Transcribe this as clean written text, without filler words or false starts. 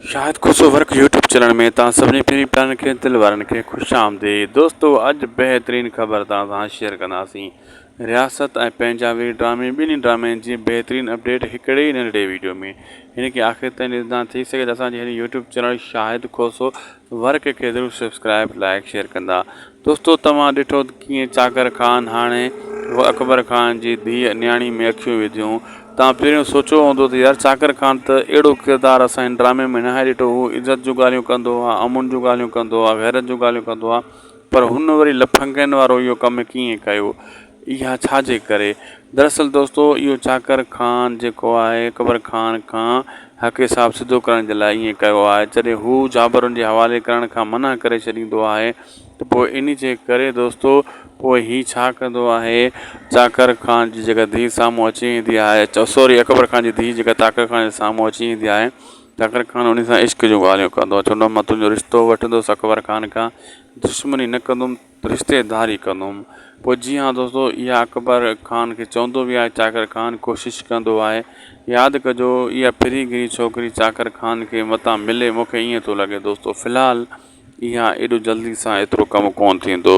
Shahid Khoso work YouTube channel ۾ توهان سڀني پرين پيارن کي دل وارن کي خوش آمديد دوستو اڄ بهترين خبر توهان سان شيئر ڪنداسين رياست ۽ پنهنجا وير ڊرامي ٻنهي ڊرامن جي بهترين اپڊيٽ هڪڙي ئي ننڍڙي ويڊيو ۾ هن کي آخر تائين ڏسندا ٿي سگهي ته اسان جي هن YouTube channel Shahid Khoso work کي ضرور سبسڪرائب لائڪ شيئر ڪندا دوستو توهان ڏٺو ته ڪيئن چاڪر خان هاڻي اڪبر خان جي ڌيء نياڻي ۾ اکيون وڌيون. توهان پهريون سوچيو هوندو ته يار چاڪر خان ته اهڙو ڪردار اسان هن ڊرامي ۾ ناهي ڏٺو هو عزت جون ڳالهيون ڪندو آ امن جون ڳالهيون ڪندو آ غيرت جون ڳالهيون ڪندو آ پر هن وري لفنگين وارو اهو ڪم ڪيئن ڪيو اها ڇا جي ڪري؟ دراصل دوستو اهو چاڪر خان جيڪو آهي اڪبر خان کان حق حساب سڌو ڪرڻ جي لاء ائين ڪيو آهي جڏهن هو جابرن جي حوالي ڪرڻ کان منع ڪري ڇڏيندو آهي ته پوء انهي جي ڪري دوستو پوء هي ڇا ڪندو آهي چاڪر خان جي جيڪا ڌيء سامهون اچي ويندي آهي سوري اڪبر خان جي ڌيء جيڪا چاڪر خان جي سامهون اچي ويندي آهي چاڪر خان انهي سان عشق جون ڳالهيون ڪندو آهي چوندو آهي مان تنهنجو رشتو وٺندس اڪبر خان کان دشمني نه ڪندم رشتيداري ڪندم. پوء جي ها دوستو اها اڪبر خان کي چوندو به آهي چاڪر خان ڪوشش ڪندو آهي. ياد ڪجو اها ڦري گهري ڇوڪري چاڪر خان کي متان ملي مونکي ائين ٿو لڳي دوستو في الحال اها ايڏو جلدي سان ايترو ڪم ڪون ٿيندو.